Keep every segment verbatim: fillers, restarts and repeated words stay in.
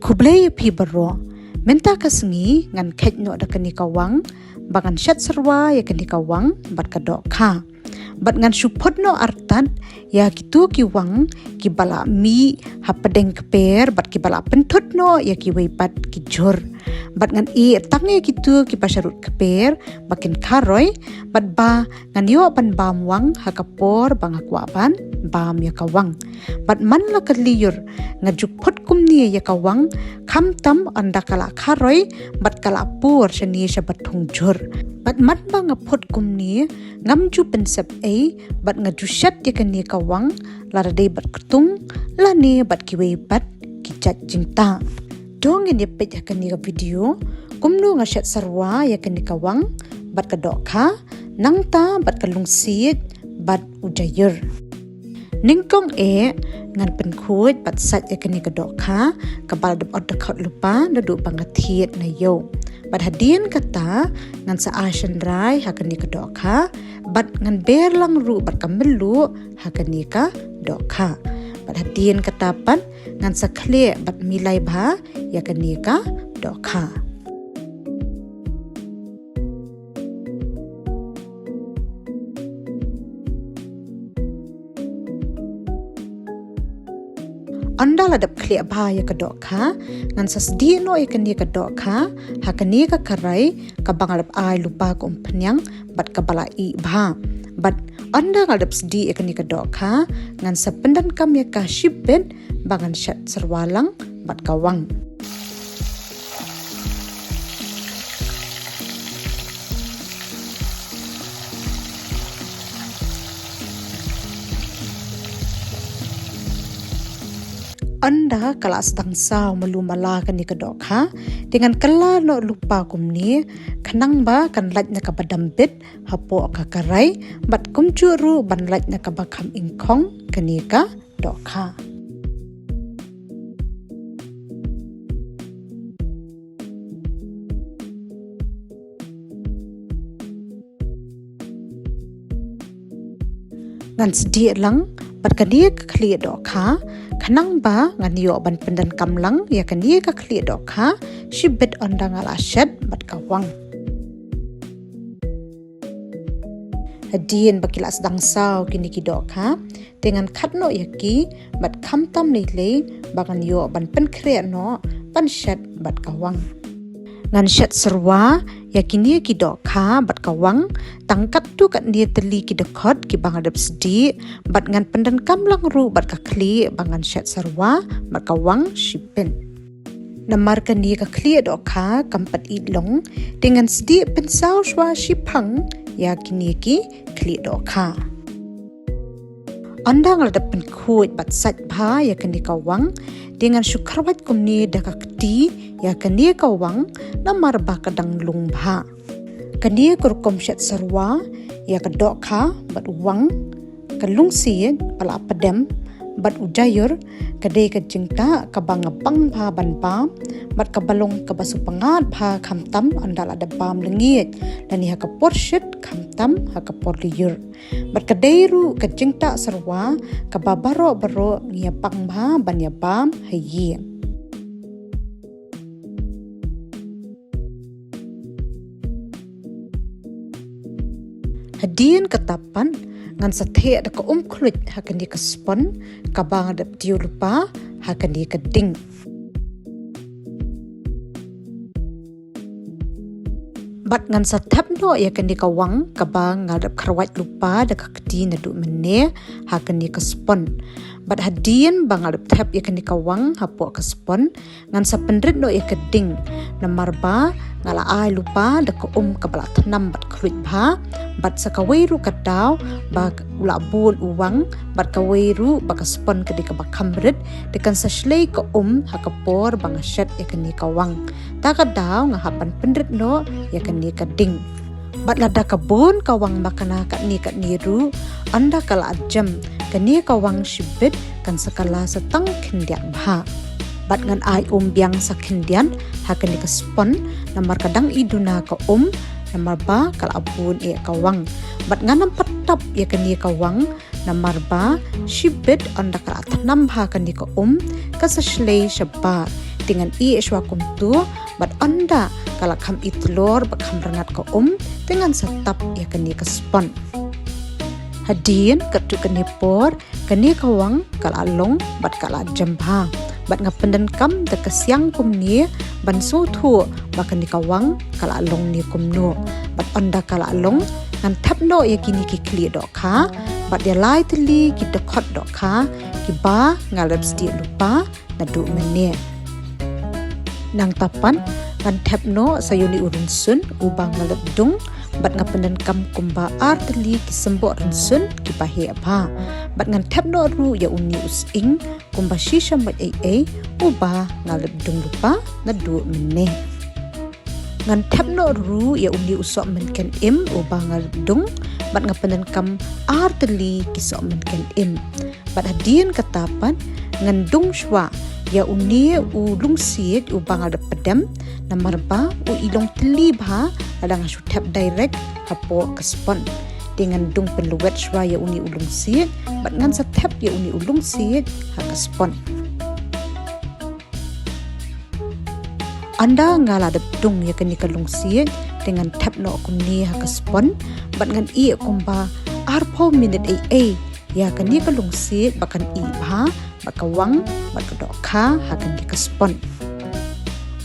Khublei ïa phi baroh. Mynta ka sngi ngan kheit noh da kane ka wang, ba ngan shet syrwa ïa kane ka wang bad ka dohkha. Bad ngan shu phut noh artat ïa kito ki wang kiba la mih hapdeng kper bad kiba la pynthut noh ïa kiwei pat ki jhur. Bad ngan ïeh tang ïa kito kiba sharud kper ba kin kharoi, bad ba ngan ïoh ban bam wang ha ka por ba nga kwah ban bam ïa ka wang. Bad man la ka lyiur nga ju phut kumne ïa ka wang, khamtam ynda ka la kharoi bad ka la pur shane sha ba thung jhur. Bad man ba nga phut kumne ngam ju pynsep ei, bad nga ju shet ïa kane ka wang lada dei bad ktung lane bad kiwei pat ki jait jingtah. To ngin ïa peit ha kane ka video kumno nga shet syrwa ïa kane ka wang bad ka dohkha, nangta bad ka lungsiej bad u jaiur. Nyngkong eh ngan pynkhuid bad sait ïa kane ka dohkha kaba la dep ot dkhot lypa naduh ba nga thied na ïew. Bad hadien kata ngan sa ai shynrai ha kane ka dohkha bad ngan ber lang ruh bad ka mluh ha kane ka dohkha. Bad hadien kata pat ngan sa khleh bad milai bha ïa kane ka dohkha. Ynda la dep khleh bha ïa ka dohkha, ngan sa sdieh noh ïa kane ka dohkha ha kane ka karai kaba nga la dep ai lypa ka umphniang bad kaba la ih bha. Bad ynda nga la dep sdieh ïa kane ka dohkha, ngan sa pyndonkam ïa ka shibit ba ngan shet syrwa lang bad ka wang. Ynda ka la sdang saw malu mala kane ka dohkha, te ngan kylla noh lypa kumne, khnang ba kan lait na kaba dambit hapoh ka karai, bad kumjuh ruh ban lait na kaba kham ingkhong kane ka dohkha. Ngan sdieh lang bad kane ka khlieh dohkha, khnang ba ngan ïoh ban pyndonkam lang ïa kane ka khlieh dohkha shibit ynda nga la shet bad ka wang. Hadien ba ki la sdang saw kine ki dohkha, te ngan khat noh ïa ki bad khamtam lei lei ba ngan ïoh ban pynkhreh noh ban shet bad ka wang. Ngan shet syrwa ïa kine ki dohkha bad ka wang tang katto katne tylli ki dkhot kiba nga dep sdieh, bad ngan pyndonkam lang ruh bad ka khlieh ba ngan shet syrwa bad ka wang shibit. Namar kane ka khlieh dohkha kam pat ih long, te ngan sdieh pynsaw shuwa shiphang ïa kine ki khlieh dohkha. Ynda nga la dep pynkhuid bad sait bha ïa kane ka wang, te ngan shu kharwait kumne da ka kti ïa kane ka wang, namar ba ka dang lung bha. Kane ka rukom shet syrwa ïa ka dohkha bad u wang, ka lungsiej ba la pdem bad u jaiur, ka dei ka jingtah kaba nga pang bha ban bam, bad kaba long kaba sngewpyngngad bha khamtam ynda la dep bam lyngngoh, lane ha ka por shit khamtam ha ka por lyiur. Bad ka dei ruh ka jingtah syrwa kaba baroh baroh ngi ïa pang bha ban ïa bam ha ïing. Hadien kata pat ngan sa theh da ka um khluit ha kane ka spon kaba nga dep diew lypa ha kane ka ding. Bad ngan sa thep noh ïa kane ka wang kaba nga dep kharwait lypa da ka kti naduh mynne ha kane ka spon. Bad hadien ba nga dep thep ïa kane ka wang hapoh ka spon, ngan sa pynrit noh ïa ka ding, namar ba nga la ai lypa da ka um kaba la thnam bad khluit bha, bad sa kawei ruh ka daw ba u la bun u wang, bad kawei ruh ba ka spon ka dei kaba kham rit, te kan sa shlei ka um ha ka por ba nga shet ïa kane ka wang. Ta ka daw nga hap ban pynrit noh ïa kane ka ding. Bad lada ka bun ka wang makna katne katne ruh, ynda ka la jem, kane ka wang shibit kan sa kylla sa tang khyndiat bha. Bad ngan ai um biang sa khyndiat ha kane ka spon, namar ka dang i duna ka um, namar ba ka la bun eh ka wang. Bad ngan ym pat tap ïa kane ka wang, namar ba shibit ynda ka la thnam bha kane ka um, ka sa shlei shabar. Te ngan ïeh shwa kumtu, bad ynda ka la kham itlor bad kham rngat ka um, te ngan sa tap ïa kane ka spon. Hadien katto katne por, kane ka wang ka la long bad ka la jem bha. Bad nga pyndonkam da ka siang kumne ban sngewthuh ba kane ka wang ka la long ne kumno. Bad ynda ka la long, ngan thep noh ïa kine ki khlieh dohkha bad ïa lai tylli ki dkhot dohkha kiba nga la dep stieh lypa naduh mynne. Nangta pat ngan thep noh sa ïa une u rynsun uba nga la dep dung, bad nga pyndonkam kumba ar tylli ki symboh rynsun kiba heh bha. Bad ngan thep noh ruh ïa une u sying kumba shi shamoit ei ei uba nga la dep dung lypa naduh mynne. Ngan thep noh ruh ïa une u sohmynken im uba nga la dep dung, bad nga pyndonkam ar tylli ki sohmynken im. Bad hadien kata pat ngan dung shwa ïa une u lungsiej uba nga la dep pdem, namar ba u i long tylli bha lada nga shu thep direct hapoh ka spon. Te ngan dung pynlwet shwa ïa une u lungsiej, bad ngan sa thep ïa une u lungsiej ha ka spon. Ynda nga la dep dung ïa kane ka lungsiej, te ngan thep noh kumne ha ka spon, bad ngan ïeh kumba arphew minit ei ei ïa kane ka lungsiej ba kan ih bha bad ka wang bad ka dohkha ha kane ka spon.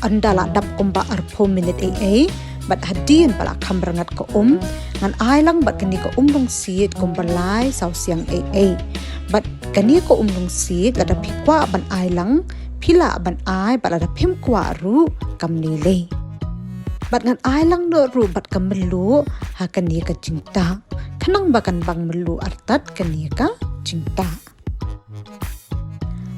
Ynda la dap kumba arphew minit ei ei, bad hadien ba la kham rngat ka um, ngan ai lang bad kane ka um lungsiej kumba lai saw siang ei ei. Bad kane ka um lungsiej lada phi kwah ban ai lang, phi lah ban ai, bad lada phim kwah ruh, kam lei lei. Bad ngan ai lang noh ruh bad ka mluh ha kane ka jingtah, khnang ba kan bang mluh artat kane ka jingtah.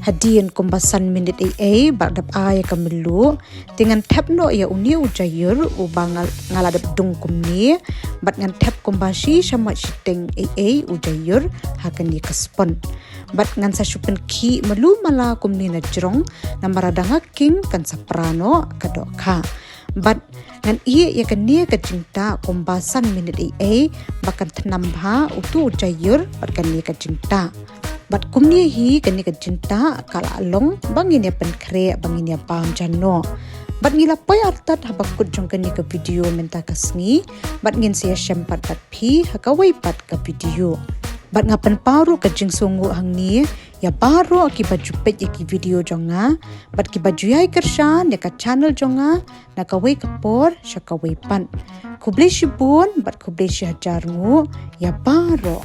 Hadien kumba san minit ei ei bad dap ai ka mluh, te ngan thep noh ïa une u jaiur uba nga, nga la dep dung kumne, bad ngan thep kumba shi shamoit shiteng ei ei u jaiur ha kane ka spon. Bad ngan sa shu pynkhih malu mala kumne na jrong, namar lada nga king kan sa pra noh ka dohkha. Bad ngan ïeh ïa kane ka jingtah kumba san minit ei ei ba kan thnam bha utu u jaiur bad kane ka jingtah. Bad kumne hi kane ka jingtah ka la long ba ngin ïa pynkhreh, ba ngin ïa bam ja noh. Bad ngi la poi artat haba kut jong kane ka video mynta ka sngi, bad ngin sa ïashem pat bad phi ha kawei pat ka video. Bad nga pynpaw ruh ka jingsngewnguh hangne ïa baroh kiba ju peit ïa ki video jong nga, bad kiba ju ïai kyrshan ïa ka channel jong nga na kawei ka por sha kawei pat. Khublei shibun bad khublei shihajar nguh ïa baroh.